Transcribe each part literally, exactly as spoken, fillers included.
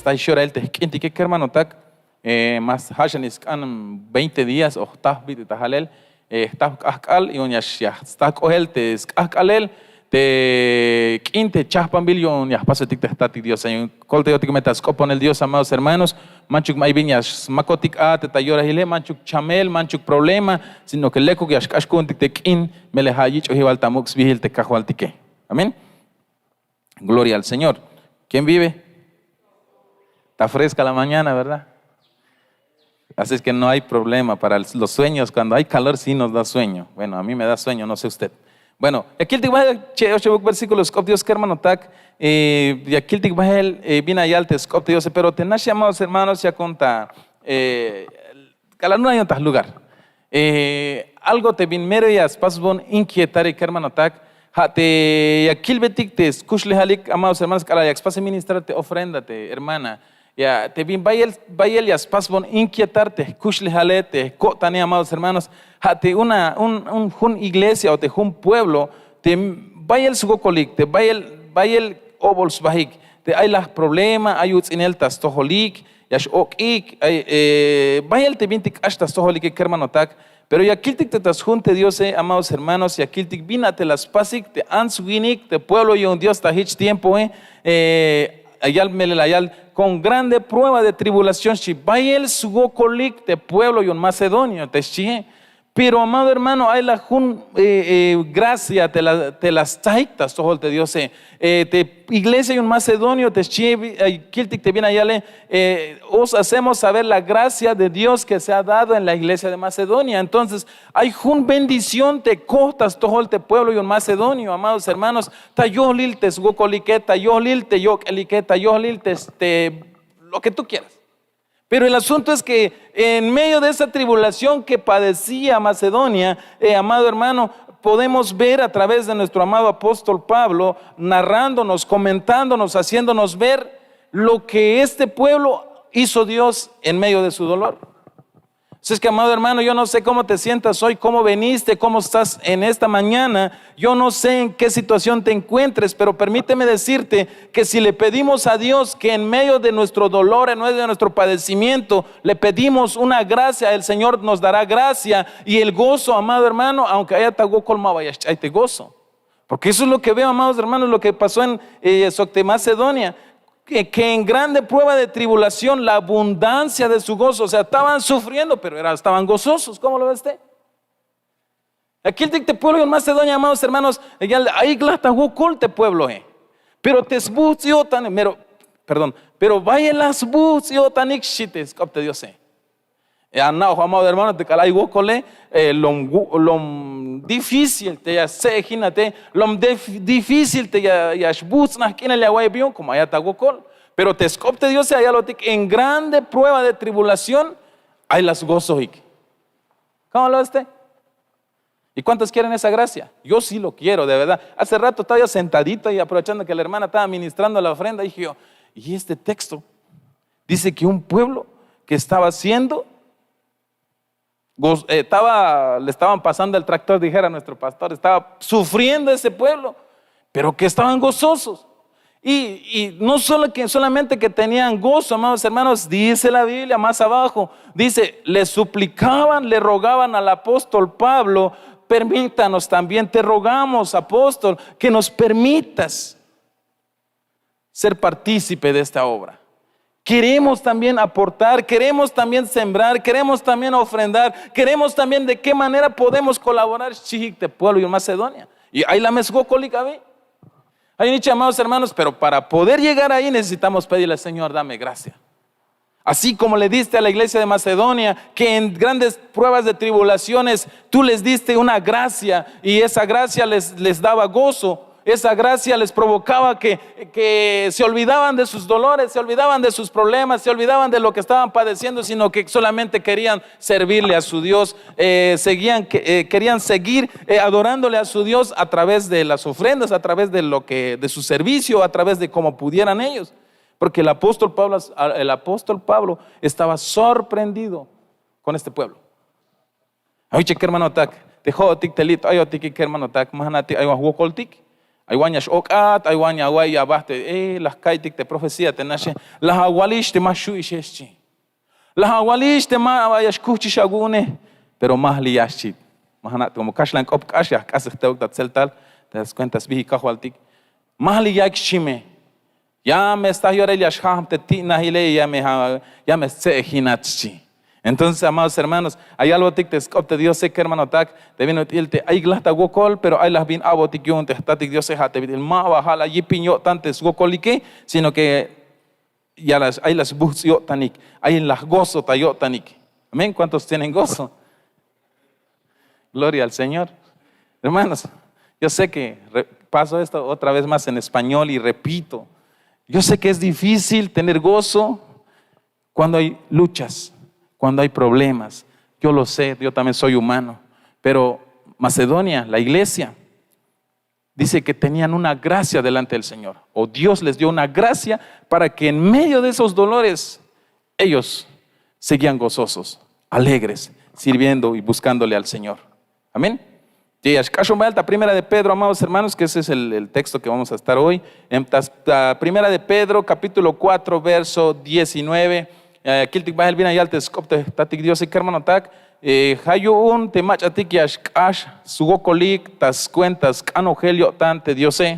Ta ix yorahil te jk'intike kermanotak. Ma ja' xan sk'an veinte días o jtaj bit'il ta jalel, jtaj k'ajk'al yu'un ya staj k'ohel te sk'ajk'alel, te k'in te chahpanbil yu'un ya jpasotik te jtatik diose. Yu'un koltayotik me ta sk'oponel dios amados hermanos. Manchuk ay bin ya smakotik a te ta yorahile, manchuk chamel, manchuk problema, sino ke lekuk ya xk'ax ku'untik te k'in. Melel ja' yich'ojibal ta muk' sbiil te kajwaltike. Amén. Gloria al señor. Quién vive? Está fresca la mañana, verdad? Así es que no hay problema para los sueños. Cuando hay calor sí nos da sueño. Bueno, a mí me da sueño, no sé usted. Bueno, ya kiltik bahel che' ocho buk versículo sk'op dios kermanotak. Ya kiltik bahel bin ayal te sk'op te diose pero te nax llamados hermanos ya konta. K'alal una yontaj lugar. Algo te bin mero ya spasbon inquietar kermanotak. Ja' te ya kilbetik te skuxlejalik amados hermanos k'alal ya spas ministrar te ofrenda te hermana. Ya te bin bayel ya spasbon inquietar te jkuxlejale te jko'tane amados hermanos. Ja' te una jun iglesia o te jun pueblo te bayel swokolik te bayel, bayel obol sbahik. Te ay laj problema ay uts'inel ta stojolik, ya x'ok'ik. Bayel te bintik k'ax ta stojolike kermanotak. Pero ya kiltik te ta sjun te diose amados hermanos ya kiltik bin a te la spasik te ants-winik te pueblo yu'un dios ta jich tiempoe. Ayal melel ayal kon grande prueba de tribulación xchi bayel swokolik te pueblo yu'un macedonia te xchie. Pero amado hermano ay la jun gracia te la stahik ta stojol te diose. Te iglesia yu'un macedonio te xchie kiltik te bin ayale. Os hacemos saber la gracia de dios ke se ha dado en la iglesia de macedonia entonces, ay jun bendición te koj ta stojol te pueblo yu'un macedonio amados hermanos. Ta yohlil te swokolike ta yohlil te yok'elike ta yohlil te lo ke tú kieras. Pero el asunto es ke en medio de esa tribulación ke padecía macedonia, amado hermano, podemos ver a través de nuestro amado apóstol pablo narrándonos, komentándonos haciéndonos ver lo ke este pueblo hizo dios en medio de su dolor. Así es ke amado hermano yo no sé komo te sientas hoy komo veniste komo estás en esta mañana. Yo no sé en ke situación te enkuentres pero permíteme dezirte ke si le pedimos a dios ke en medio de nuestro dolor en medio de nuestro padecimiento le pedimos una gracia el señor nos dará gracia. Y el gozo amado hermano aunke ayat ta wokol ma ba ya sch'ay te gozo. Porke eso es lo ke veo amados hermanos lo ke paso en sok te macedonia, ke en grande prueba de tribulación la abundancia de su gozo o sea estaban sufriendo pero estaban gozosos komo lo ve usted? Ya kiltik te pueblo yu'un macedonia amados hermanos, ya ayik laj ta wokol te puebloe. Pero te sbuhts' yo'tanik mero, perdón, pero bayel la sbuhts' yo'tanik xchi te sk'op te diose. Ya ana'oj amado hermano te k'alal ay wokole, lom difícil te ya stse'ejinate, lom difícil te ya xbuhts' naj k'inal ya awa'iybe yu'un komo ayat ta wokol. Pero te sk'op te diose ya yalotik en grande prueba de tribulación ay la sgozohik. Komo lo ve usted? Y kuántos quieren esa gracia? Yo si lo quiero de verdad. Hace rato estaba yo sentadito y aprovechando ke la hermana estaba ministrando la ofrenda dije yo, y este texto dice ke un pueblo ke estaba haciendo, estaba le estaban pasando el traktor dijera nuestro pastor estaba sufriendo ese pueblo, pero ke estaban gozosos. Y no solamente ke tenian gozo amados hermanos dice la biblia mas abajo, dice le suplikaban le rogaban al apostol pablo, permítanos también te rogamos apostol ke nos permitas ser partisipe de esta obra. Keremos también aportar keremos también sembrar keremos también ofrendar keremos también de ke manera podemos kolaborar xchihik te pueblo yu'un macedonia. Y ay la me swokolik abi. Ay nichi amados hermanos pero para poder llegar ahi necesitamos pedirle señor dame gracia. Así komo le diste a la iglesia de macedonia ke en grandes pruebas de tribulaciones tú les diste una gracia y esa gracia les daba gozo. Esa gracia les provokaba ke se olvidaban de sus dolores se olvidaban de sus problemas se olvidaban de lo ke estaban padeciendo sino ke solamente kerian servirle a su dios. Seguían kerian seguir adorándole a su dios a través de las ofrendas a través de lo ke de su servicio a través de komo pudieran ellos. Porke el apóstol pablo estaba sorprendido kon este pueblo. Awiche kermanotak, te jo'otik te li' t'oyotik kermanotak ma jna'tik ay wan jwokoltik. Ay wan ya x'ok'at, ay wan ya awa'iy aba te, eh, la jka'iytik te profecía te naxe. La awalix te ma xju'ix xchi. La awalix te ma ya xkuhchix awu'une. Pero majli ya xchi. Ma jna' te, como kaxlan k'op k'ax ya jk'asej te'uk ta tzeltal, te das cuenta sbijik kajwaltik. Majli ya xchi me. Ya me sta yorahil ya xjajm te ti'najile, ya me stse'ejinat xchi. Entonces, amados hermanos, ay algo tik te sk'op te Diose, kermanotak, te bin ut'il te ayik laj ta wokol, pero ay laj bin a'botik yu'un te jtatik Diose, ja' te bin ut'il ma ba ja' la yipin yo'tan te swokolike, sino que ya la, ay la sbuhts' yo'tanik, ay laj gozo ta yo'tanik. Amén. ¿Cuántos tienen gozo? Gloria al Señor. Hermanos, yo sé que re- paso esto otra vez más en español y repito, yo sé que es difícil tener gozo cuando hay luchas, cuando hay problemas. Yo lo sé, yo también soy humano. Pero Macedonia, la iglesia, dice que tenían una gracia delante del Señor, o Dios les dio una gracia para que en medio de esos dolores ellos seguían gozosos, alegres, sirviendo y buscándole al Señor. Amén. Ya xk'axon bahel ta Primera de Pedro, amados hermanos, que ese es el, el texto que vamos a estar hoy. En ta, ta Primera de Pedro, capítulo cuatro, verso diecinueve. Eh, kiltik bahel bin la yal te sk'op te jtatik Diose, kermanotak. Eh, ja' yu'un te mach'atik ya xk'ax swokolik ta skuenta sk'anojel yo'tan te Diose.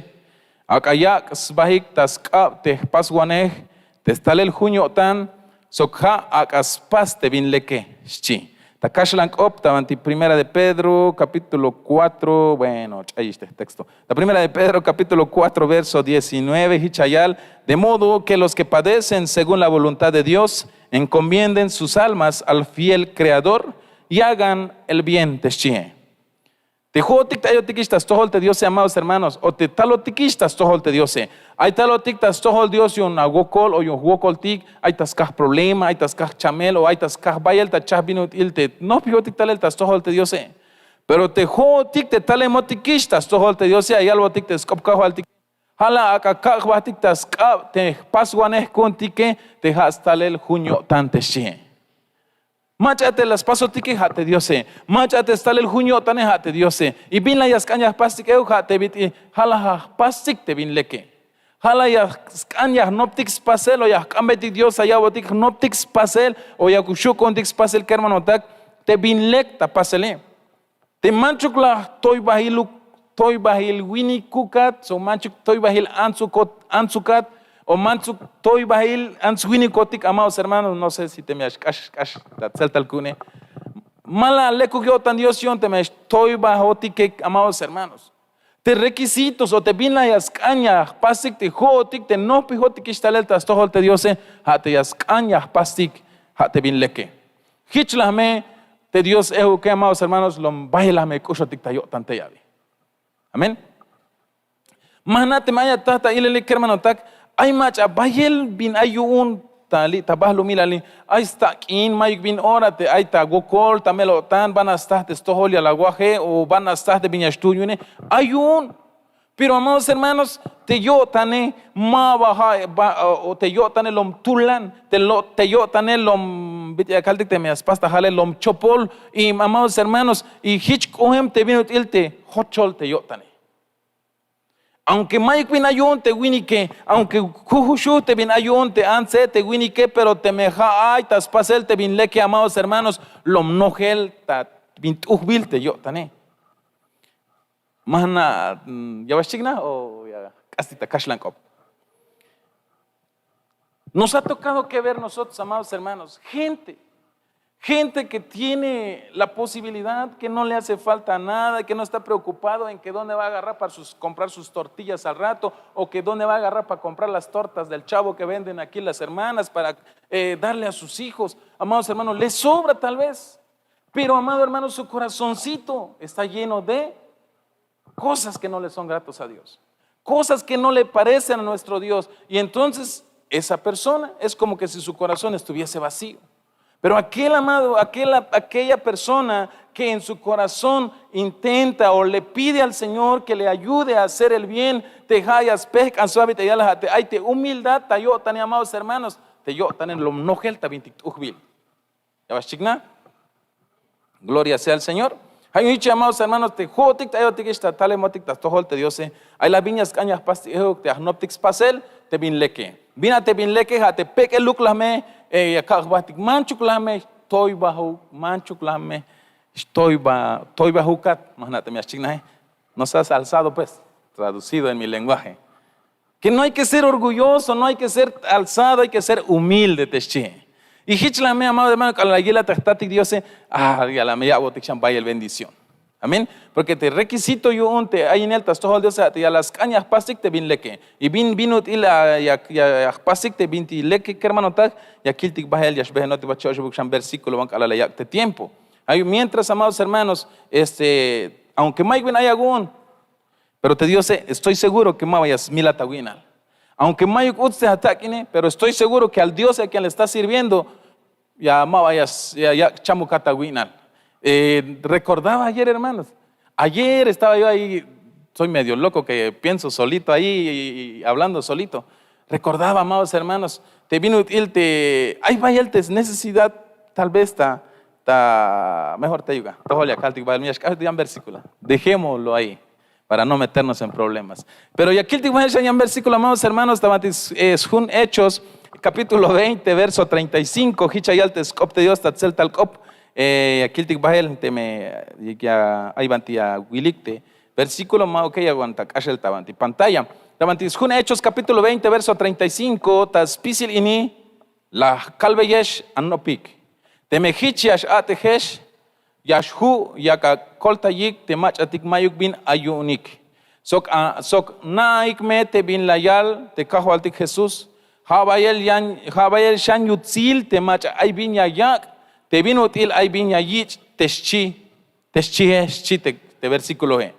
Ak'a yak' sbahik ta sk'ab te jpaswanej te stalel jun yo'tan, sok ja' ak'a spas te bin leke, xchi. Ta kaxlan k'op ta banti Primera de Pedro, capítulo cuatro, bueno, ch'ayix te texto. Ta Primera de Pedro, capítulo cuatro, verso diecinueve, jich la yal: De modo que los que padecen según la voluntad de Dios encomienden sus almas al fiel Creador y hagan el bien, te xchie. Te jo'otik te ayotikix ta stojol te Diose, amados hermanos, o te talotikix ta stojol te Diose. Ay talotik ta stojol Dios yu'un awokol o yu'un jwokoltik, ay ta skaj problema, ay ta skaj chamel o ay ta skaj bayel ta chahp bin ut'il te nojpijotik talel ta stojol te Diose. Pero te jo'otik te talemotikix ta stojol te Diose, ay albotik te sk'op kajwaltik: Ja' la ak'a kak' jbahtik ta sk'ab te jpaswanej ku'untike, te ja' stalel jun yo'tan, te xchie. Mach'a te la spasotike, ja' te Diose. Mach'a te stalel jun yo'tane, ja' te Diose. Y bin la ya sk'an ya jpastik euk, ja' te bit'il, ja' la ja' jpastik te bin leke. Ja' la ya sk'an ya jnoptik spasel o ya jk'anbeytik Dios, ya ya'botik jnoptik spasel o ya xu' ku'untik spasel, kermanotak, te bin lek ta pasele. Te manchuk la jtoybahiluk, toybahil winikukat, o manchuk toybahil antsukot, antsukat, o manchuk toybahil ants winikotik, amados hermanos, no sé si teme ya xk'ax, xk'ax ta tseltal ku'une. Ma la lekuk yo'tan Dios yu'un teme ya xtoybahotike, amados hermanos. Te requisitos o te bin la ya sk'an ya jpastik te jo'otik te nojpijotikix talel ta stojol te Diose, ja' te ya sk'an ya jpastik, ja' te bin leke. Jich la me te Dios ejuke, amados hermanos, lom bayel la me k'uxotik ta yo'tan tey abi. Amén. Ma jna' teme ay ataj ta ilele, kermanotak, ay mach'a bayel bin ay yu'un ta li' ta bahlumil ali. Ay stak'in, mayuk bin ora te ay ta wokol, ta mel-o'tan, ban la sta te stojol ya la awaje o ban la sta te bin ya xtuun yu'une. Ay yu'un. Pero, amados hermanos, te yo'tane ma ba ja' ba, o te yo'tane lom tulan, te lo-, te yo'tane lom, bit'il ya kaltik teme ya spas ta jale, lom chopol. Y, amados hermanos, y jich k'oem te bin ut'il te jochol te yo'tane. Aunque mayuk bin ay yu'un te winike, aunque jujuxuj te bin ay yu'un te antse te winike, pero teme ja' ay ta spasel te bin leke, amados hermanos, lom nojel ta bin t'ujbil te yo'tane. Ma jna', mm, ya ba xchiknaj o ya k'astik ta kaxlan k'op. Nos ha tocado que ver nosotros, amados hermanos, gente, gente que tiene la posibilidad, que no le hace falta nada, que no está preocupado en que dónde va a agarrar para sus, comprar sus tortillas al rato, o que dónde va a agarrar para comprar las tortas del Chavo que venden aquí las hermanas para, eh, darle a sus hijos. Amados hermanos, le sobra tal vez. Pero, amado hermano, su corazoncito está lleno de cosas que no le son gratos a Dios, cosas que no le parecen a nuestro Dios. Y entonces esa persona es como que si su corazón estuviese vacío. Pero aquel, amado, aquel, aquella persona que en su corazón intenta o le pide al Señor que le ayude a hacer el bien, te ja' ya spejk'an sba bit'il ya yal, ja' te ay te humildad ta yo'tane, amados hermanos, te yo'tane lom nojel ta bintik t'ujbil. Ya ba xchiknaj. Gloria sea al Señor. Ja' yu'un jich, amados hermanos, te jo'otik te ayotikix ta talemotik ta stojol te Diose, ay la bin ya sk'an ya jpastik ejuk te ya jnoptik spasel te bin leke. Bin a te bin leke, ja' te pek'eluk la me, eh, ya kak' jbajtik, manchuk la me xtoybaju, manchuk la me xtoyba, toybajukat, ma jna' teme ya xchiknaje. No seas alzado, pues, traducido en mi lenguaje. Que no hay que ser orgulloso, no hay que ser alzado, hay que ser humilde, te xchi. Y jich la me, amado hermano, k'alal la yila te jtatik Diose, ah, ya la me ya'botik xan bayel bendición. Amén. Porque te requisito yu'un te ayinel ta stojol Diose, ja' te ya la sk'an ya jpastik te bin leke. Y bin, bin ut'il ya, ya, ya jpastik te bintik leke kermanotak, ya kiltik bahel, ya xbejenotik, ba che'oxebuk xan versículo wan k'alal la yak' te tiempo. Ay, mientras, amados hermanos, este, aunque mayuk bin ay awu'un, pero te Diose, estoy seguro que ma ba ya smilat awi'nal. Aunque mayuk uts te atak'ine, pero estoy seguro que al Dios a quien le está sirviendo, ya ma ba ya s-, ya, ya chamukat awi'nal. Eh, recordaba ayer, hermanos. Ayer estaba yo ahí, soy medio loco que pienso solito ahí y, y hablando solito. Recordaba, amados hermanos, te bin ut'il te, ay bayel te necesidad, tal vez ta, ta, mejor teyuk a, tojol ya kaltik bayel, mira, xk'ax yan versículo. Dejémoslo ahí para no meternos en problemas. Pero ya kiltik bahel xan yan versículo, amados hermanos, ta banti, eh, sjun Hechos, capítulo veinte, verso treinta y cinco, jich ya yal te sk'op te Dios ta tseltal k'op, eh, ya kiltik bahel, teme, eh, ya ay banti ya wilik te versículo, ma, ok, ya wan ta k'axel ta banti pantalla. Ta banti sjun Hechos, capítulo veinte, verso treinta y cinco, ta spisil ini, la jkalbeyex anopik. Teme jich ya x-a'tejex, ya xju' yak akoltayik te mach'atik mayuk bin ay yu'unik. Sok a, sok na'aik me te bin la yal te Kajwaltik Jesús, ja' bayel yan, ja' bayel xan yutsil te mach'a ay bin ya yak', te bin ut'il ay bin ya yich', te xchi. Te xchihe, xchi te, te versículohe.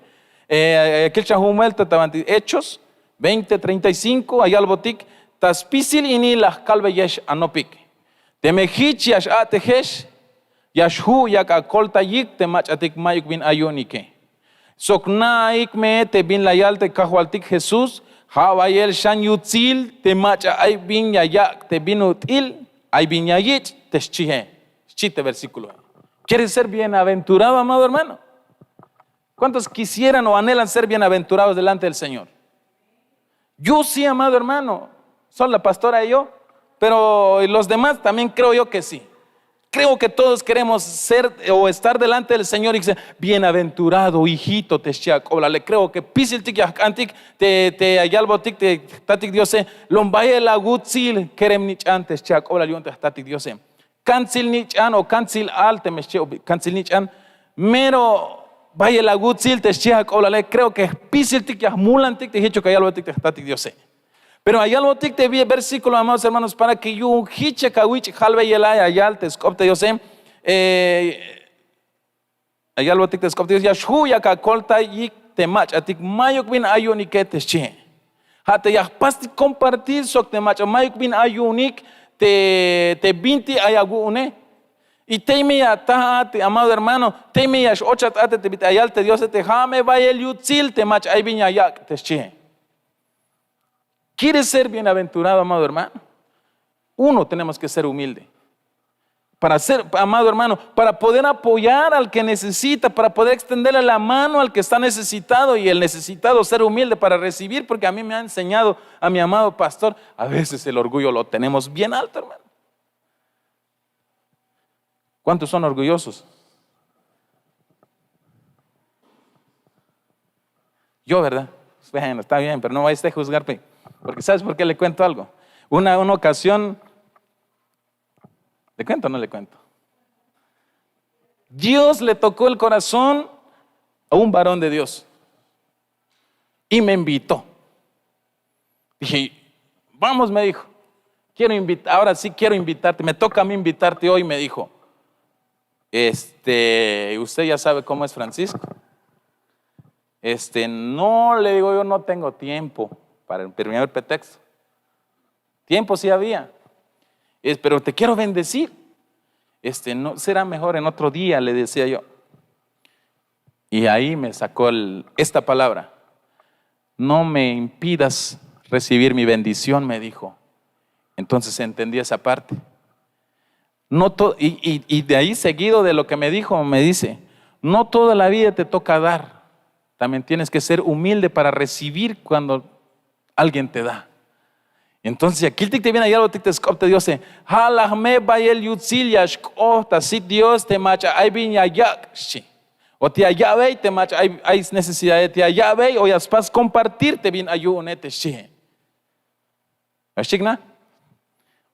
Eh, kil xan jun vuelta ta banti Hechos veinte treinta y cinco, ya yalbotik, ta spisil ini la jkalbeyex anopik. Teme jich ya x-a'tejex, ya xju' yak akoltayik te mach'atik mayuk bin ay yu'unike. Sok na'aik me te bin la yal te Kajwaltik Jesús, ja' bayel xan yutsil te mach'a ay bin ya yak', te bin ut'il ay bin ya yich', te xchihe, xchi te versículohe. ¿Quieres ser bienaventurado, amado hermano? ¿Cuántos quisieran o anhelan ser bienaventurados delante del Señor? Yo sí, amado hermano. Solo la pastora y yo. Pero los demás también creo yo que sí. Creo que todos queremos ser o estar delante del Señor y ser bienaventurado, hijito, te xchi ak'oblale. Creo que pisiltik ya jk'antik te, te ya yalbotik te jtatik Diose, lom bayel awutsil kerem nich'an, te xchi ak'oblal yu'un te jtatik Diose. Kantsil nich'an o kantsil al, teme xchi, kantsil nich'an, mero bayel awutsil, te xchi ak'oblale. Creo que jpisiltik ya jmulantik te jichuk ya yalbotik te jtatik Diose. Pero ya yalbotik te versículo, amados hermanos, para que yu'un jich ya kawich' jalbeyel a, ya yal te sk'op te Diose, eh, ya yalbotik te sk'op te Diose, ya xju' yak akoltayik te mach'atik mayuk bin ay yu'unike, te xchihe. Ja' te ya jpastik compartir sok te mach'a mayuk bin ay yu'unik te, te bintik ay awu'une. Y tey me ya ataj a te, amado hermano, tey me ya x-ochat a te, te bit'il ya yal te Diose, te ja' me bayel yutsil te mach'a ay bin ya yak', te xchihe. ¿Quieres ser bienaventurado, amado hermano? Uno, tenemos que ser humilde. Para ser, amado hermano, para poder apoyar al que necesita, para poder extenderle la mano al que está necesitado, y el necesitado ser humilde para recibir, porque a mí me ha enseñado a mi amado pastor, a veces el orgullo lo tenemos bien alto, hermano. ¿Cuántos son orgullosos? Yo, ¿verdad? Bueno, está bien, pero no vaya usted a juzgarme. Porque ¿sabes por qué le cuento algo? Una, una ocasión, ¿le cuento o no le cuento? Dios le tocó el corazón a un varón de Dios y me invitó. Dije, vamos, me dijo, quiero invitar, ahora sí quiero invitarte, me toca a mí invitarte hoy, me dijo. Este, usted ya sabe cómo es Francisco. Este, no, le digo, yo no tengo tiempo para el primer pretexto. Tiempo sí había. Es, pero te quiero bendecir. Este, no, será mejor en otro día, le decía yo. Y ahí me sacó el, esta palabra. No me impidas recibir mi bendición, me dijo. Entonces entendí esa parte. No to-, y, y, y de ahí seguido de lo que me dijo, me dice, No toda la vida te toca dar. También tienes que ser humilde para recibir cuando alguien te da. Entonces ya kiltik te bin la yalbotik te sk'op te Diose: ja' laj me bayel yutsil ya xk'oht ta sit Dios te mach'a ay bin ya yak', xchi. O te ya ya'bey te mach'a ay, ay snecesidade te ya ya'bey, o ya spas compartir te bin ay yu'une, te xchihe. ¿Ya xchikna?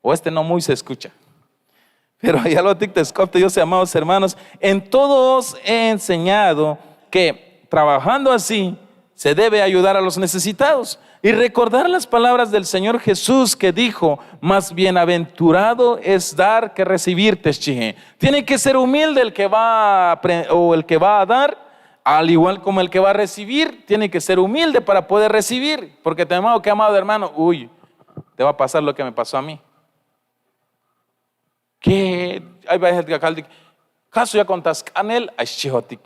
O este no muy se escucha. Pero ya lo te sk'op te Diose, amados hermanos, en todo os he enseñado que trabajando así se debe ayudar a los necesitados y recordar las palabras del Señor Jesús, que dijo: "Más bienaventurado es dar que recibir", te xchihe. Tiene que ser humilde el que va a apre-, o el que va a dar, al igual como el que va a recibir tiene que ser humilde para poder recibir. Porque te amado, que amado hermano, uy, te va a pasar lo que me pasó a mí. Que ay bayel ya kaltik: "¿Caso ya kontas sk'anel?", ay xchihotik.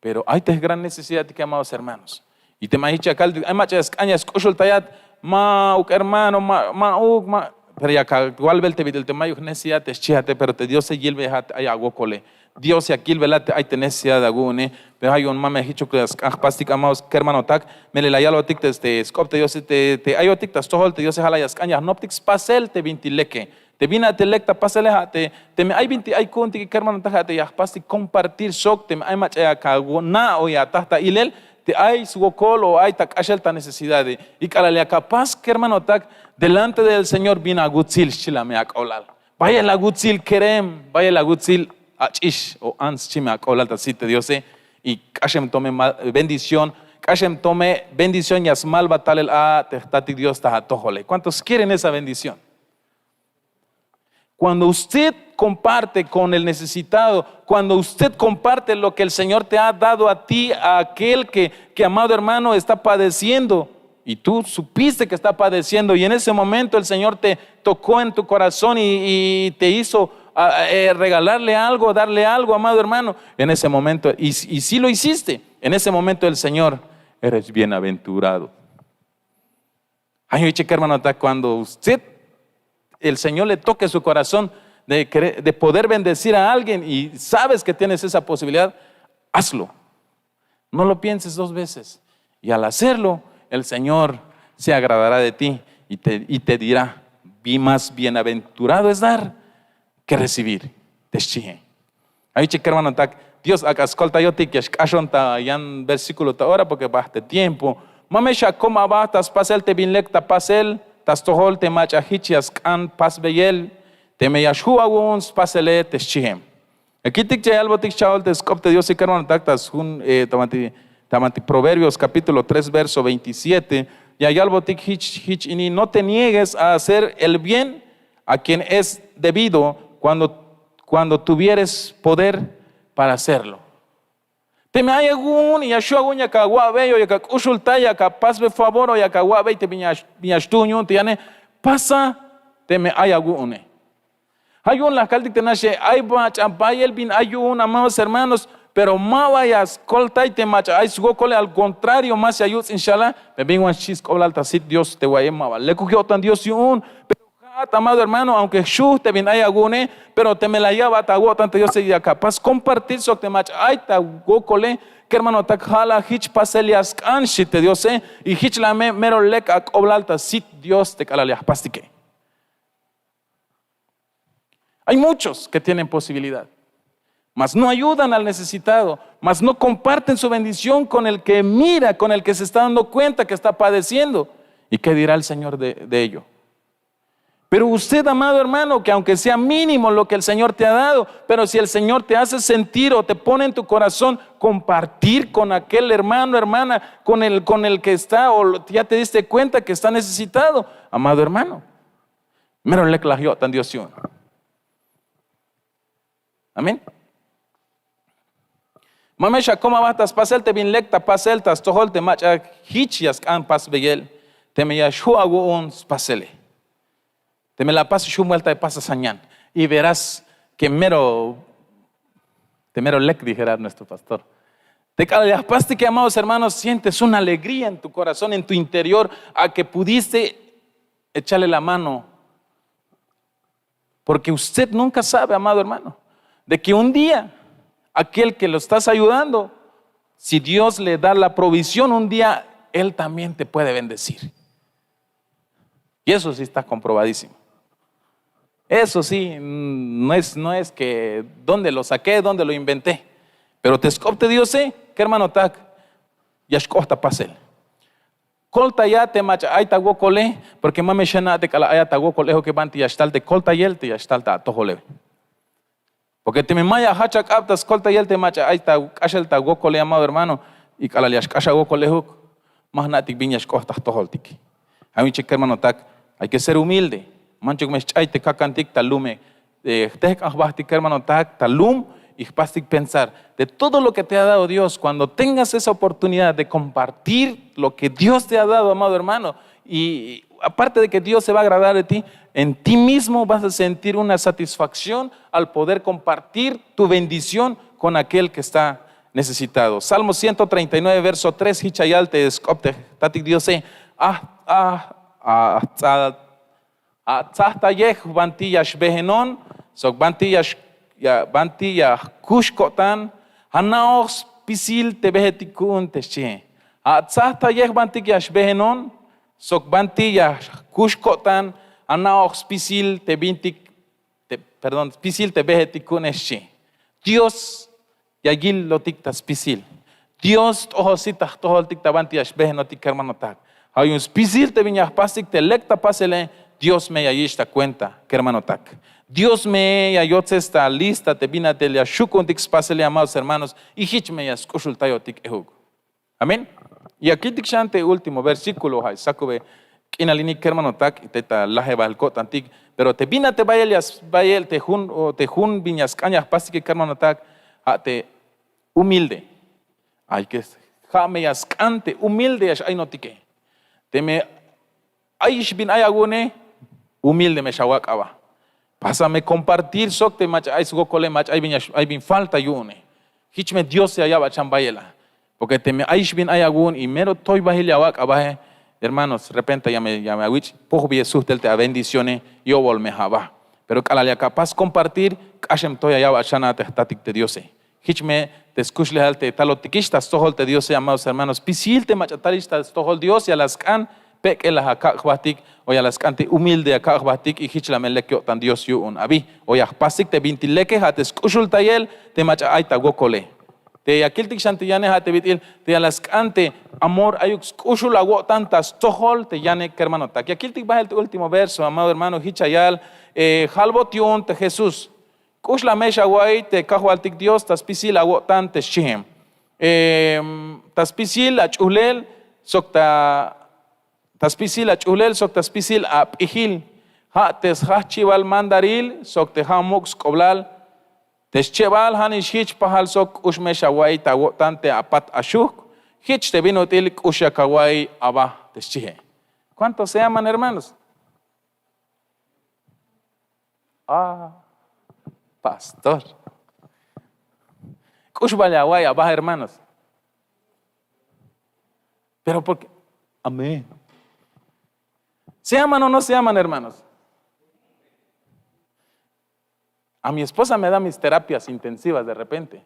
Pero ay te gran necesidad, amados hermanos. Y teme ay jich ya kaltik: "Ay mach'a ya sk'an ya sk'uxultayat", ma'uk hermano, ma, ma'uk, ma. Pero ya kawalbel te bit'il te mayuk necesidad te xchijate, pero te Diose yilbeyat ay awokole. Dios ya kilbelat ay te necesidad awu'une. Pero ay yu'un ma me jichuk ya sk'an jpastik, amados kermanotak. Melel la yalbotik te, te sk'op te Diose, te, te ayotik ta stojol te Diose, ja' la ya sk'an ya jnoptik spasel te bintik leke. Te bin a te lek ta pasele, ja' te, teme ay bintik ay ku'untik kermanotak, ja' te ya jpastik compartir sok teme ay mach'a ya kana' o ya ataj ta ilel te ay swokol o ay ta k'axel ta necesidade. Y k'alal ya apas kermanotak delante del Señor: "Bin awutsil", xchi la me ak'oblal. Bayel awutsil kerem, bayel awutsil ach'ix o ants, xchi me ak'oblal ta sit te Diose. Y k'axem to me ma-, bendición, k'axem to me bendición ya smalbat talel a te jtatik Dios ta atojole. ¿Cuántos quieren esa bendición? Cuando usted comparte con el necesitado, cuando usted comparte lo que el Señor te ha dado a ti, a aquel que, que, amado hermano, está padeciendo, y tú supiste que está padeciendo, y en ese momento el Señor te tocó en tu corazón y, y te hizo, ah, eh, regalarle algo, darle algo, amado hermano, en ese momento, y, y si lo hiciste, en ese momento el Señor, eres bienaventurado. Ay, oye, hermano, cuando usted, el Señor le toque su corazón de querer, de poder bendecir a alguien y sabes que tienes esa posibilidad, hazlo. No lo pienses dos veces. Y al hacerlo, el Señor se agradará de ti y te, y te dirá: "Bi-, más bienaventurado es dar que recibir", te xchihe. Ay, oye, hermanotak, Dios ak'a skoltayotik ya xk'axon ta yan versículo ta ora, porque bajt te tiempo. Ma me xakom aba ta spasel te bin lek ta pasel ta stojol te mach'a jich ya sk'an pasbeyel, teme ya xju' awu'un spasele, te xchihe. Ya kiltik ya yalbotik xcha'ol te sk'op te Diose, kermanotak, ta sjun, eh, ta banti, ta banti Proverbios capítulo tres, verso veintisiete, ya yalbotik jich, jich ini: "No te niegues a hacer el bien a quien es debido cuando, cuando tuvieres poder para hacerlo". Teme ay awu'un ya xju' awu'un, yak awa'bey o yak ak'uxultay, yak apasbe favor o yak awa'bey te bin ya, bin ya xtuun yu'un te yane, pasa teme ay awu'une. Ja' yu'un la kaltik te naxe: "Ay mach'a bayel bin ay yu'un, amados hermanos, pero ma ba ya skoltay te mach'a ay swokole, al contrario, más ya yuts'in xala". Me bin wan xchi sk'oblal ta sit Dios te wa'iye: "Ma ba lekuk yo'tan Dios yu'un". Pero ja'at, amado hermano, aunque xju' te bin ay awu'une, pero teme la ya'bat awo'tan te Diose, yak apas compartir sok te mach'a ay ta wokole, kermanotak, ja' la jich pasel ya sk'an, xchi te Diose. Y jich la me mero lek ak'oblal ta sit Dios te k'alal ya jpastike. Hay muchos que tienen posibilidad, mas no ayudan al necesitado, mas no comparten su bendición con el que mira, con el que se está dando cuenta que está padeciendo. ¿Y qué dirá el Señor de, de ello? Pero usted, amado hermano, que aunque sea mínimo lo que el Señor te ha dado, pero si el Señor te hace sentir o te pone en tu corazón compartir con aquel hermano, hermana, con el, con el que está, o lo- ya te diste cuenta que está necesitado, amado hermano, mero lek la yo'tan Dios yu'un. Amén. Ma me xakom aba ta spasel te bin lek ta pasel ta stojol te mach'a jich ya sk'an pasbeyel, teme ya xju' awu'un spasele. Teme la apas jun vuelta y pasa sañan, y verás que mero, te mero lek, dijera nuestro pastor. Te k'alal ya jpastike, amados hermanos, sientes una alegría en tu corazón, en tu interior, a que pudiste echarle la mano. Porque usted nunca sabe, amado hermano, de que un día aquel que lo estás ayudando, si Dios le da la provisión un día, él también te puede bendecir. Y eso sí está comprobadísimo. Eso sí, mm, no es, no es que dónde lo saqué, dónde lo inventé. Pero te sk'op te Diose, kermanotak, ya xk'oht ta pasel. Koltaya te mach'a ay ta wokole, porque ma me xana' te k'alal ayat ta wokol ejuke banti ya xtal te koltayel, te ya xtal ta atojole. Porque teme ma ya jajch ak'ab ta skoltayel te mach'a ay ta k'axel ta wokole, amado hermano, y k'alal ya xk'ax awokol ejuk, ma jna'tik bin ya xk'oht ta jtojoltik. Ja' yu'un chik, kermanotak, hay que ser humilde. Manchuk me xch'ay te kakantik ta lume, eh, jtejk'an jbajtik, kermanotak, ta lum, y jpastik pensar de todo lo que te ha dado Dios. Cuando tengas esa oportunidad de compartir lo que Dios te ha dado, amado hermano, y aparte de que Dios se va a agradar de ti, en ti mismo vas a sentir una satisfacción al poder compartir tu bendición con aquel que está necesitado. Salmo ciento treinta y nueve, verso tres, jich ya yal te sk'op te jtatik Diose: a, a, a, atsajtayej banti ya xbehenon, sok banti ya x-, ya, banti ya jkux ko'tan, ana'oj spisil te behetik ku'un, te xchihe. Atsajtayej bantik ya xbehenon, sok banti ya jkux ko'tan, ana'oj spisil te bintik, te, perdón, spisil te behetik ku'une, xchi. Dios ya yilotik ta spisil. Dios t'ojosik ta jtojoltik ta banti ya xbehenotik, kermanotak. Ja' yu'un spisil te bin ya jpastik te lek ta pasele, Dios me ya yich' ta cuenta, kermanotak. Dios me ya yotzes ta lista te bin a te ya xju' ku'untik spasele, amados hermanos, y jich me ya sk'uxultayotik ejuk. Amén. Y ya kiltik xan te último versículo, ja' sakube k'inalinik, kermanotak, te ta lajebal ko'tantik. Pero te bin a te bayel ya s-, bayel te jun, o te jun bin ya sk'an ya jpastike, kermanotak, ja' te humilde. Ay que ja' me ya sk'an te humilde ya x-aynotike. Teme ayix bin ay awu'une, humilde me xawak' aba. Pasa me compartir sok te mach'a ay swokole, mach'a ay bin ya x-, ay bin falta yu'une. Jich me Dios ya ya'bat xan bayel a. Porque teme ayix bin ay awu'un y mero toybajil ya awak' abae, hermanos, repente ya me, ya me awich' pojbiye sujt tel te abendicióne, yo'bol me aba. Pero k'alal yak apas compartir, k'axem to ya ya'bat xan a te jtatik te Diose. Jich me te skuxlejal te talotikix ta stojol te Diose, amados hermanos. Spisil te mach'a talix ta stojol Dios ya la sk'an pek'el la akak' jbatik, o ya la sk'an te humilde akak' jbatik, y jich la me lek yo'tan Dios yu'un abi. O ya jpasik te bintik leke, ja' te sk'uxultayel te mach'a ay ta wokole. Te ya kiltik xan te yane, ja' te bit'il te ya la sk'an te amor ayuk sk'uxul awo'tan ta stojol te yane, kermanotak. Ya kiltik bahel te último verso, amado hermano, jich ya yal, eh, jalbot yu'un te Jesús. K'ux la me xawa'iy te Kajwaltik Dios ta spisil awo'tan, te xchihem. Em, ta spisil ach'ujlel sok ta, ta spisil ach'ujlel sok ta spisil ap'ijil. Ja' te sjajchibal mandaril sok te ja' muk' sk'oblal. Te schebal, ja' nix jich pajal sok k'ux me xawa'iy ta awo'tan te apat axujk. Jich te bin ut'il k'ux yak awa'iy aba, te xchihe. ¿Cuántos se aman, hermanos? Ah, pastor. K'ux bal ya awa'iy aba, hermanos. Pero porque, amén. ¿Se aman o no se aman, hermanos? A mi esposa me da mis terapias intensivas de repente.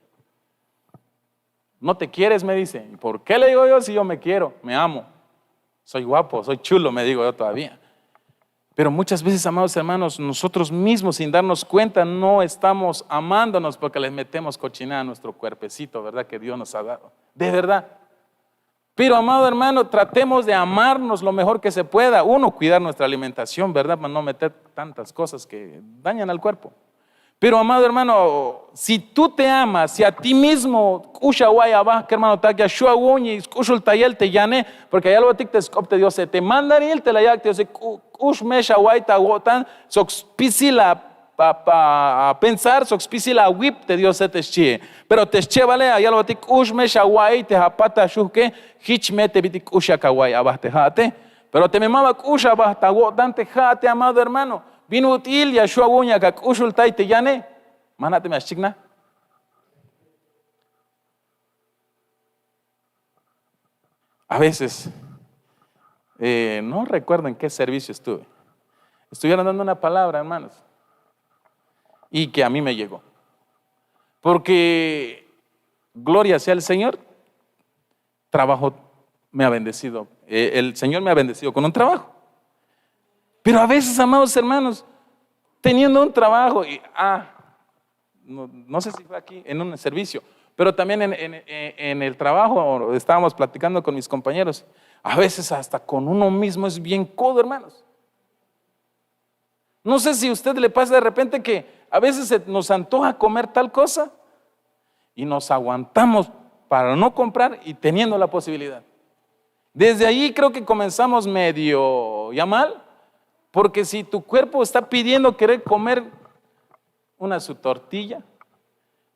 ¿No te quieres?, me dice. ¿Y por qué?, le digo yo, si yo me quiero, me amo. Soy guapo, soy chulo, me digo yo todavía. Pero muchas veces, amados hermanos, nosotros mismos, sin darnos cuenta, no estamos amándonos porque le metemos cochinada a nuestro cuerpecito, ¿verdad?, que Dios nos ha dado. De verdad. Pero, amado hermano, tratemos de amarnos lo mejor que se pueda. Uno, cuidar nuestra alimentación, ¿verdad?, para no meter tantas cosas que dañan al cuerpo. Pero, amado hermano, si tú te amas, si a ti mismo k'ux awa'iy aba, kermanotak, ya xju' awu'un y sk'uxultayel te yane, porque ya yalbotik te sk'op te Diose, te mandaril te la yak' te Diose, k'u-, k'ux me xawa'iy ta awo'tan sok spisil a, a, a, a pensar sok spisil awip te Diose, te xchihe. Pero te schebale ya yalbotik k'ux me xawa'iy te apat axujke, jich me te bit'il k'ux yak awa'iy aba te ja'ate. Pero teme maba k'ux aba ta awo'tan te ja'ate, amado hermano, bin ut'il ya xju' awu'un yak ak'uxultay te yane. Ma jna' teme ya xchiknaj. A veces, eh, no recuerdo en qué servicio estuve. Estuvieron dando una palabra, hermanos, y que a mí me llegó. Porque Gloria sea el Señor, trabajo me ha bendecido. Eh, el Señor me ha bendecido con un trabajo. Pero a veces, amados hermanos, teniendo un trabajo y, ah, no, no sé si fue aquí en un servicio, pero también en, en- en- en el trabajo estábamos platicando con mis compañeros. A veces hasta con uno mismo es bien codo, hermanos. No sé si a usted le pasa de repente que a veces se nos antoja comer tal cosa y nos aguantamos para no comprar y teniendo la posibilidad. Desde ahí creo que comenzamos medio ya mal, porque si tu cuerpo está pidiendo querer comer una su tortilla,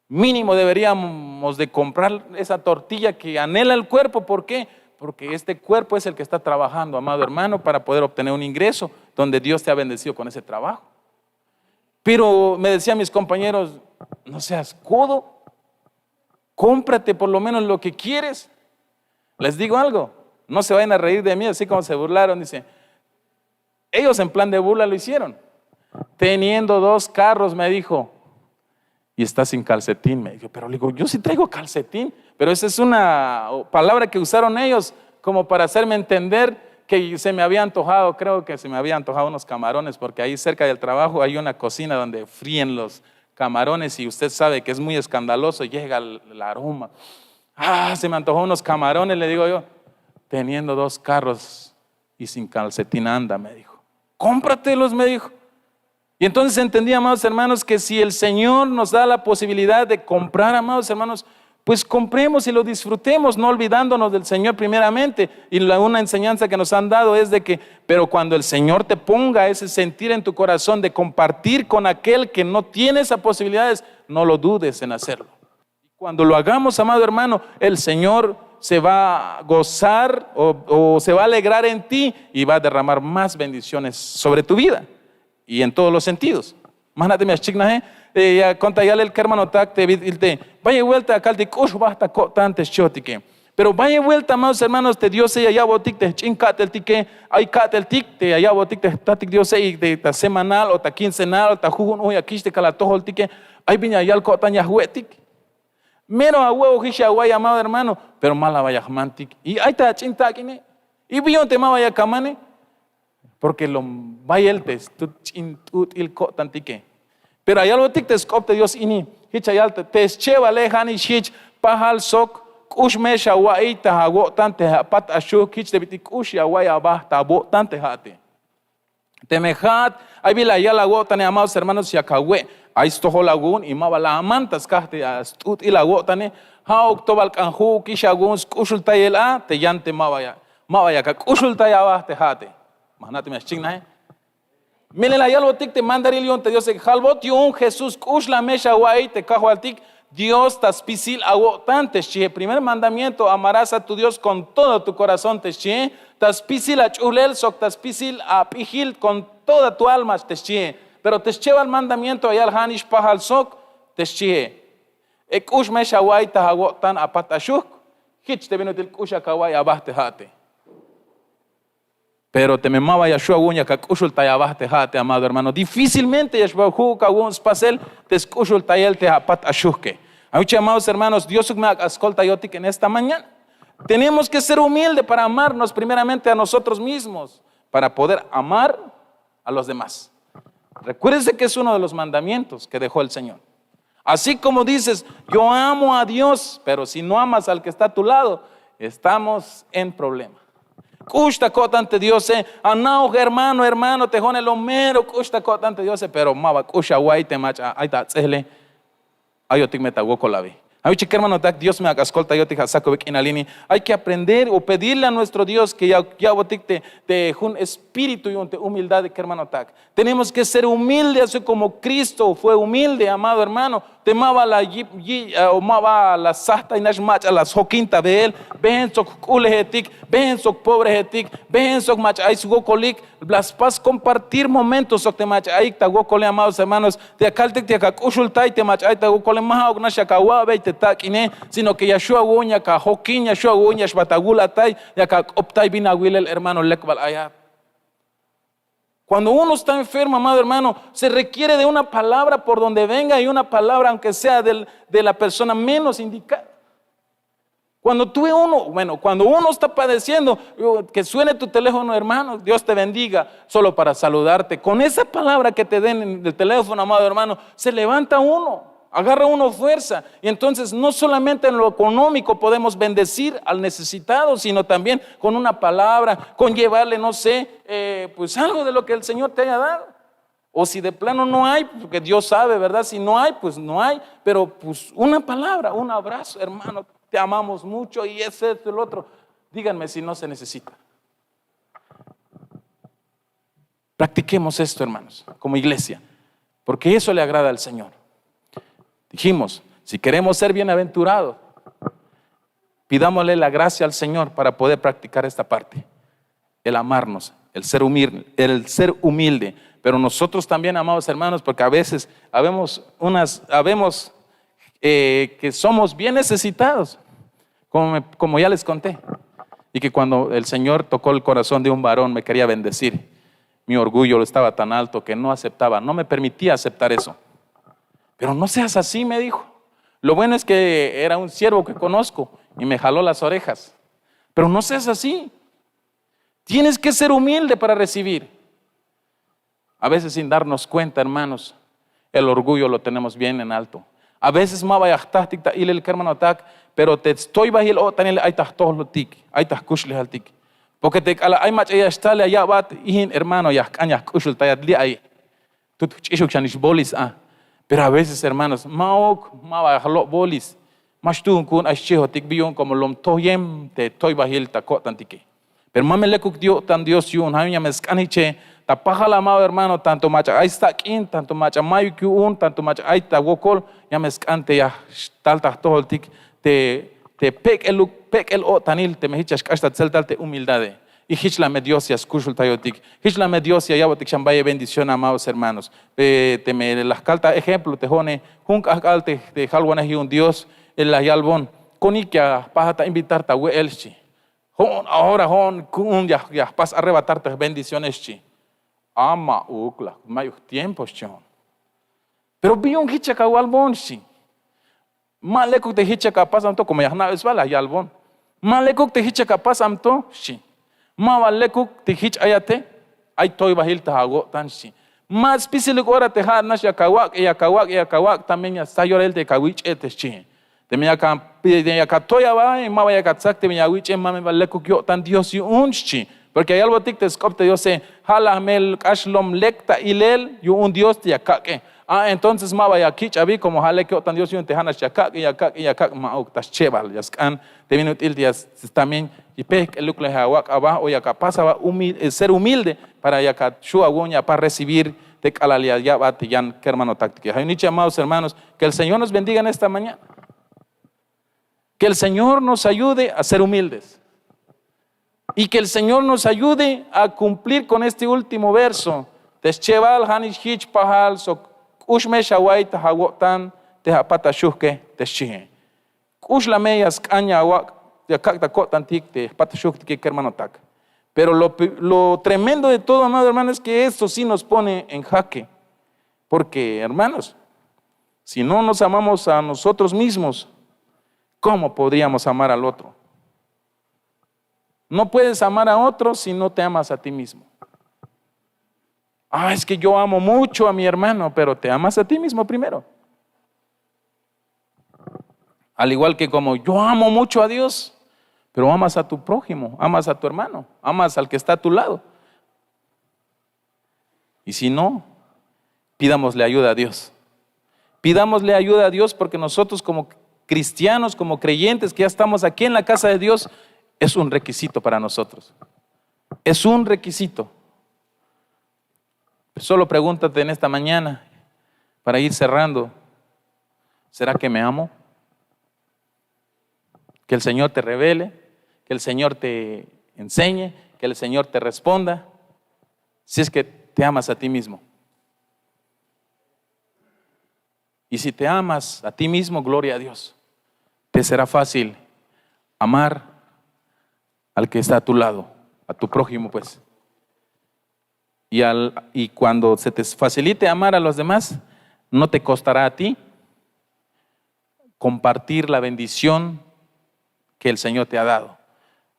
mínimo deberíamos de comprar esa tortilla que anhela el cuerpo. ¿Por qué? Porque este cuerpo es el que está trabajando, amado hermano, para poder obtener un ingreso donde Dios te ha bendecido con ese trabajo. Pero me decían mis compañeros: "No seas codo, cómprate por lo menos lo que quieres". Les digo algo, no se vayan a reír de mí, así como se burlaron, dice, ellos en plan de burla lo hicieron. "Teniendo dos carros", me dijo, "y está sin calcetín", me dijo. Pero le digo, "Yo sí traigo calcetín", pero esa es una palabra que usaron ellos como para hacerme entender que se me había antojado, creo que se me había antojado unos camarones, porque ahí cerca del trabajo hay una cocina donde fríen los camarones y usted sabe que es muy escandaloso, llega el, el aroma. "Ah, se me antojó unos camarones", le digo yo, "teniendo dos carros y sin calcetín anda", me dijo. "Cómpratelos", me dijo. Y entonces entendí, amados hermanos, que si el Señor nos da la posibilidad de comprar, amados hermanos, pues compremos y lo disfrutemos, no olvidándonos del Señor primeramente. Y la, una enseñanza que nos han dado es de que, pero cuando el Señor te ponga ese sentir en tu corazón de compartir con aquel que no tiene esas posibilidades, no lo dudes en hacerlo. Y cuando lo hagamos, amado hermano, el Señor se va a gozar o, o se va a alegrar en ti y va a derramar más bendiciones sobre tu vida y en todos los sentidos. Ma jna'temex xchiknaje, eh, ya konta yalel kermanotak te bit'il te, bayel vuelta ya kaltik k'ux jba ta ko'tan te xchiotike. Pero bayel vuelta, amados hermanos, te Diose ya ya'botik te jch'in ka'teltike. Ay ka'teltik te ya ya'botik te jtatik Diose y te ta semanal o ta quincenal o ta jujun uj ya kich te kal atojoltike. Ay bin ya yal ko'tan ya jwe'tik. Mero awe'ojix ya awa'iy, amado hermano, pero ma la ba ya jmantik. Y ay ta ach'in tak'ine. Y bi yu'un te ma ba ya kamane. Porque lo bayel te stut ch'in t'ut'il ko'tantike. Pero ya yalbotik te sk'op te Dios ini, jich ya yal te, te schebale ja'nix jich pajal sok k'ux me xawa'iy ta awo'tan te apat axuhk, jich te bit'il k'ux ya awa'iy aba ta awo'tan te ja'ate. Teme ja'at ay bin la yal awo'tane, amados hermanos, yak awe', ay stojol awu'un y ma ba la aman ta skaj te st'ut'il awo'tane. Ja'uk to bal k'an ju'ukix awu'un sk'uxultayel a te yan te ma ba ya, ma ba yak ak'uxultay aba te ja'ate. Ma jna'temex xchiknaje. Melel la yalbotik te mandaril yu'un te Diose, jalbot yu'un Jesús, k'uxlaj me xawa'iy te Kajwaltik Dios ta spisil awo'tan te xchie. Primer mandamiento: amarás a tu Dios con todo tu corazón, te xchie. Ta spisil ach'ulel sok ta spisil ap'ijil con toda tu alma, te xchie. Pero te schebal mandamiento ya yal ja'nix pajal sok, te xchie. E k'ux me xawa'iy ta awo'tan apat axuhk, jich te bin ut'il k'ux yak awa'iy aba te ja'ate. Pero teme ma ba ya xju' awu'un yak ak'uxultay aba te ja'ate, amado hermano, difícilmente ya xba ju'uk awu'un spasel te sk'uxultayel te apat axuhke. Ay jich, amados hermanos, Diosuk me ak'a skoltayotik en esta mañana. Tenemos que ser humilde para amarnos primeramente a nosotros mismos, para poder amar a los demás. Recuérdese que es uno de los mandamientos que dejó el Señor. Así como dices: "Yo amo a Dios", pero si no amas al que está a tu lado, estamos en problema. K'ux ta ko'tan te Diose, ana'oj hermano, hermano, te jo'one lo mero k'ux ta ko'tan te Diose, pero ma ba k'ux awa'iy te mach'a ay ta ats'ejle. Ayotik me ta wokol abi. Ay jich kermanotak, Dios me ak'a skoltayotik ja' sakube k'inal ini. Hay que aprender o pedirle a nuestro Dios que ya, ya'botik te, te jun espíritu yu'un te humildad, kermanotak. Tenemos que ser humildes, así como Cristo fue humilde, amado hermano. Te ma ba la yip, yi, eh, o ma ba la sajtay nax mach'a la sjokin ta beel. Been sok jk'ulejetik, been sok pobrejetik, been sok mach'a ay swokolik. La spas compartir momentos sok te mach'a ayik ta wokole, amados hermanos. Te ya kaltik te yak ak'uxultay te mach'a ay ta wokole, ma ja'uk nax yak awa'bey te tak'ine, sino que ya xju' awu'un yak ajokin, ya xju' awu'un ya xbat awulatay, yak ak'optay bin awilel, hermano, lek bal ayat. Cuando uno está enfermo, amado hermano, se requiere de una palabra por donde venga y una palabra, aunque sea del, de la persona menos indicada. Cuando tú uno, bueno, cuando uno está padeciendo, que suene tu teléfono, hermano, Dios te bendiga, solo para saludarte. Con esa palabra que te den en el teléfono, amado hermano, se levanta uno, agarra uno fuerza. Y entonces no solamente en lo económico podemos bendecir al necesitado, sino también con una palabra, con llevarle, no sé, eh, pues algo de lo que el Señor te haya dado. O si de plano no hay, porque Dios sabe, ¿verdad? Si no hay, pues no hay. Pero pues una palabra, un abrazo, hermano, te amamos mucho y es esto y lo otro. Díganme si no se necesita. Practiquemos esto, hermanos, como iglesia, porque eso le agrada al Señor. Dijimos, si queremos ser bienaventurados, pidámosle la gracia al Señor para poder practicar esta parte, el amarnos, el ser humilde, el ser humilde. Pero nosotros también, amados hermanos, porque a veces habemos unas, habemos eh, que somos bien necesitados, como, me- como ya les conté, y que cuando el Señor tocó el corazón de un varón me quería bendecir, mi orgullo estaba tan alto que no aceptaba, no me permitía aceptar eso. Pero no seas así, me dijo. Lo bueno es que era un siervo que conozco y me jaló las orejas. Pero no seas así. Tienes que ser humilde para recibir. A veces sin darnos cuenta, hermanos, el orgullo lo tenemos bien en alto. A veces ma ba ya jtatik ta ilel kermanotak, pero te stoybajil o'tanil ay ta jtojlotik, ay ta jkuxlejaltik. Porque te k'alal ay mach'a ya xtal ya ya'bat ijin, hermano, ya jk'an ya jk'uxultayat li' ay. Tut jch'ixuk xanix bolis a. Pero a veces, hermanos, ma'uk, ma ba ya jlo' bolis. Ma xtuun ku'un ay xchihotik bi yu'un como lom toyem te toybajil ta ko'tantike. Pero ma me lekuk yo'tan Dios yu'un, ja' yu'un ya me sk'an jich te ta pajal, amado hermano, tanto mach'a ay stak'in, tanto mach'a mayuk yu'un, tanto mach'a ay ta wokol, ya me sk'an te ya xtal ta jtojoltik te, te pek'eluk, pek'el o'tanil teme jich ya xk'ax ta tseltal te humildade. Y jich la me Dios ya skuxultayotik, jich la me Dios ya ya'botik xan bayel bendición, amados hermanos. Eh, teme la jkal ta ejemplo te jo'one, jun k'ajk'al te, te jalwanej yu'un Dios, eh, la yalbon, konik ya jpajat ta invitar ta we'el, xchi. Jo'on ahora, jo'on ku'un ya, ya jpas arrebatar te jbendiciones, xchi. A, ma'uk, la, mayuk tiempo, xchi jo'on. Pero bi yu'un jich yak awalbon, xchi. Ma lekuk te jich yak apas amto, como ya jna'be sba la yalbon. Ma lekuk te jich yak apas amto, xchi. Ma ba lekuk te jich ayate, ay toybajil ta awo'tan, xchi. Ma spisiluk ora te ja'at nax yak awak', yak awak', yak awak', también ya sta yorahil te yak awich'e, te xchi. Teme yak a, yak atoy aba, ma ba yak atsak, teme ya awich'e, ma me ba lekuk yo'tan Dios yu'un, xchi. Porque ya yalbotik te sk'op te Diose, ja' la jmel k'ax lom lek ta ilel yu'un Dios te ya kak'e. A, entonces ma ba ya kich' abi, como ja' lek yo'tan Dios yu'un te ja' nax ya kak'e, ya kak'e, ya kak'e, ma'uk, ta schebal ya sk'an te bin ut'il te ya s-, también pejk'eluk la ya awak' aba o yak apas aba humil-, eh, ser humilde para yak axu' awu'un ya apas recibir te k'alal ya ya'bat te yan kermanotaktike. Ja' yu'un jich, amados hermanos, que el Señor nos bendiga en esta mañana. Que el Señor nos ayude a ser humildes. Y que el Señor nos ayude a cumplir con este último verso. Te schebal, ja' nix jich pajal sok k'ux me xaway ta awo'tan te apat axujke, te xchihe. K'ux la me ya sk'an ya awak', ya kak' ta ko'tantik te apat axujtike, kermanotak. Pero lo, pi- lo tremendo de todo, amado hermano, es que esto sí nos pone en jaque. Porque, hermanos, si no nos amamos a nosotros mismos, ¿cómo podríamos amar al otro? No puedes amar a otro si no te amas a ti mismo. Ah, es que yo amo mucho a mi hermano, pero te amas a ti mismo primero. Al igual que como yo amo mucho a Dios, pero amas a tu prójimo, amas a tu hermano, amas al que está a tu lado. Y si no, pidámosle ayuda a Dios. Pidámosle ayuda a Dios porque nosotros como cristianos, como creyentes que ya estamos aquí en la casa de Dios, es un requisito para nosotros. Es un requisito. Solo pregúntate en esta mañana, para ir cerrando, ¿será que me amo? Que el Señor te revele, que el Señor te enseñe, que el Señor te responda, si es que te amas a ti mismo. Y si te amas a ti mismo, gloria a Dios, te será fácil amar al que está a tu lado, a tu prójimo, pues. Y, al, y cuando se te facilite amar a los demás, no te costará a ti compartir la bendición que el Señor te ha dado,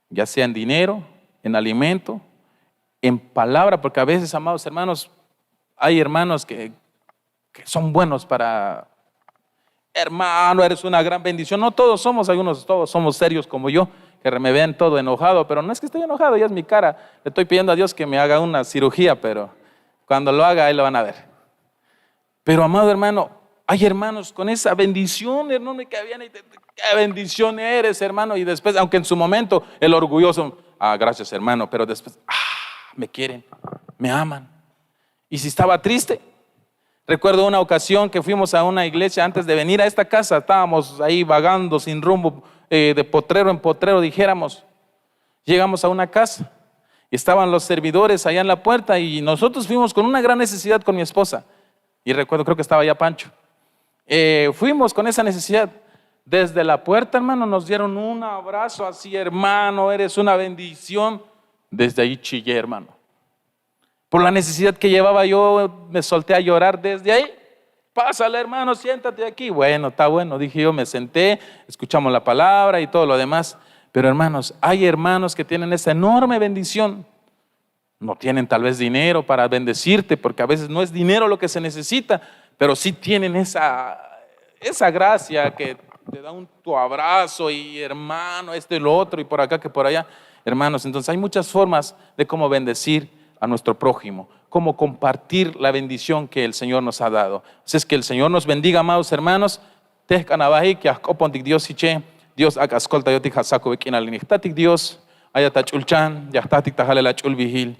ya sea en dinero, en alimento, en palabra, porque a veces, amados hermanos, hay hermanos que, que son buenos para, hermano, eres una gran bendición. No todos somos, algunos, todos somos serios como yo, que me ven todo enojado, pero no es que estoy enojado, ya es mi cara. Le estoy pidiendo a Dios que me haga una cirugía, pero cuando lo haga, ahí lo van a ver. Pero, amado hermano, hay hermanos con esa bendición, hermano, que viene y te, qué bendición eres, hermano. Y después, aunque en su momento el orgulloso, ah, gracias, hermano, pero después, ah, me quieren, me aman. Y si estaba triste, recuerdo una ocasión que fuimos a una iglesia antes de venir a esta casa, estábamos ahí vagando sin rumbo, eh, de potrero en potrero, dijéramos. Llegamos a una casa y estaban los servidores allá en la puerta y nosotros fuimos con una gran necesidad con mi esposa. Y recuerdo, creo que estaba ya Pancho. Eh, fuimos con esa necesidad. Desde la puerta, hermano, nos dieron un abrazo así: "Hermano, eres una bendición". Desde ahí chillé, hermano. Por la necesidad que llevaba, yo me solté a llorar desde ahí. "Pásale, hermano, siéntate aquí". "Bueno, está bueno", dije yo, me senté, escuchamos la palabra y todo lo demás. Pero, hermanos, hay hermanos que tienen esa enorme bendición. No tienen tal vez dinero para bendecirte, porque a veces no es dinero lo que se necesita, pero sí tienen esa, esa gracia que te da un, tu abrazo y, hermano, esto y lo otro, y por acá que por allá. Hermanos, entonces hay muchas formas de cómo bendecir a nuestro prójimo, cómo compartir la bendición que el Señor nos ha dado. Así es que el Señor nos bendiga, amados hermanos. Tejk'an abahik, ya jk'opontik Dios jiche. Dios ak'a skoltayotik, ja' sakube k'inal ini. Jtatik Dios, ayat ach'ulchan, ya jtatik ta jalel ach'ulbihil.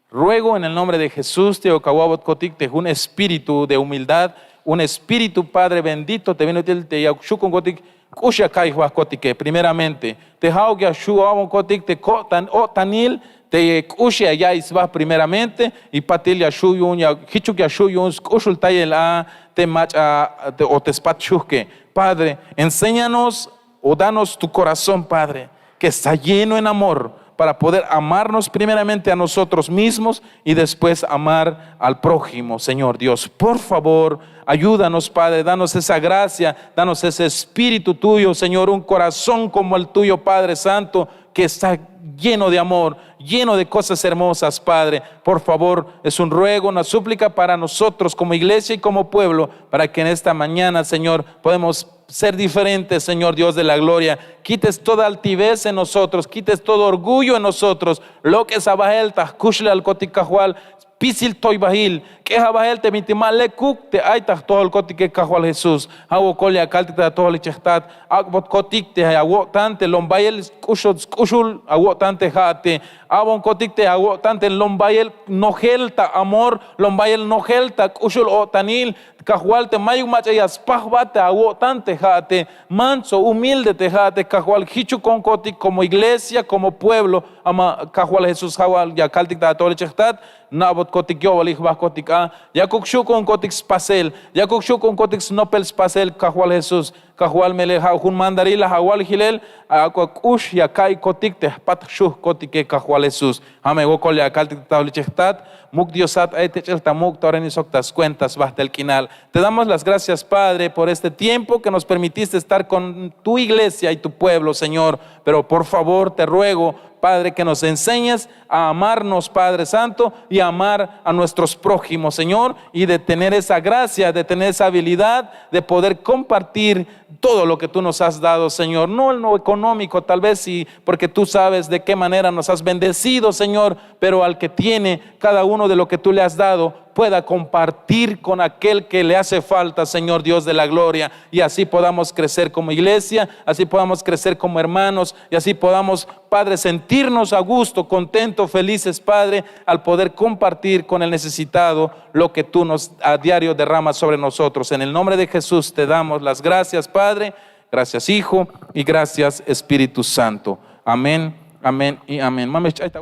Ruego en el nombre de Jesús, te yok awa'botkotik te jun espíritu de humildad, un espíritu, Padre bendito, te bin ut'il te ya xuk'unkotik k'ux ya ka'iy jbahkotike. Primeramente, te ja'uk ya xju' awa'bonkotik te ko'tan, o'tanil, te k'ux ya ya'iy sba primeramente, y patil ya xju' yu'un, ya jichuk ya xju' yu'un sk'uxultayel a te mach'a, te, o te spat xujke. Padre, enséñanos o danos tu corazón, Padre, que está lleno en amor, para poder amarnos primeramente a nosotros mismos y después amar al prójimo, Señor Dios. Por favor, ayúdanos, Padre, danos esa gracia, danos ese espíritu tuyo, Señor, un corazón como el tuyo, Padre Santo, que está lleno de amor, lleno de cosas hermosas, Padre. Por favor, es un ruego, una súplica para nosotros como iglesia y como pueblo, para que en esta mañana, Señor, podemos ser diferentes, Señor Dios de la gloria. Quites toda altivez en nosotros, quites todo orgullo en nosotros. Lok'es abahel ta jkuxlejalkotik, Kajwal, spisil toybahil. K'eja bahel te bintik ma lekuk te ay ta jtojolkotike, Kajwal Jesús. Ja' wokol ya kaltik ta atojol jich jtat, ak'botkotik te awo'tan te lombayel sk'uxul, sk'uxul awo'tan te ja'ate. A'bonkotik te awo'tan te lombayel nojel ta amor, lombayel nojel ta k'uxul o'tanil, Kajwal, te mayuk mach'a ya spajbat te awo'tan te ja'ate, manso, humilde te ja'ate, Kajwal, jichukonkotik como iglesia, como pueblo, ama, Kajwal Jesús, ja' wal ya kaltik ta atojol jich jtat, na'botkotik yo'bolik jbahkotik a, yakuk xuk'unkotik spasel, yakuk xuk'unkotik snopel spasel, Kajwal Jesús. Kajwal, melel ja' jun mandaril la awal jilel, ak'a k'ux ya ka'iykotik te jpat jxujkotike, Kajwal Jesús. Ja' me wokol ya kaltik ta atojol jich jtat, muk' Diosat ay techel ta muk' ta ora ini sok ta skuenta sbajtel k'inal. Te damos las gracias, Padre, por este tiempo que nos permitiste estar con tu iglesia y tu pueblo, Señor. Pero por favor, te ruego, Padre, que nos enseñes a amarnos, Padre Santo, y a amar a nuestros prójimos, Señor, y de tener esa gracia, de tener esa habilidad de poder compartir todo lo que tú nos has dado, Señor. No en lo económico, tal vez sí, porque tú sabes de qué manera nos has bendecido, Señor, pero al que tiene cada uno de lo que tú le has dado, pueda compartir con aquel que le hace falta, Señor Dios de la gloria. Y así podamos crecer como iglesia, así podamos crecer como hermanos, y así podamos, Padre, sentirnos a gusto, contentos, felices, Padre, al poder compartir con el necesitado lo que tú nos a diario derramas sobre nosotros. En el nombre de Jesús te damos las gracias, Padre. Gracias, Hijo, y gracias, Espíritu Santo. Amén, amén y amén. Mame, ch'ay ta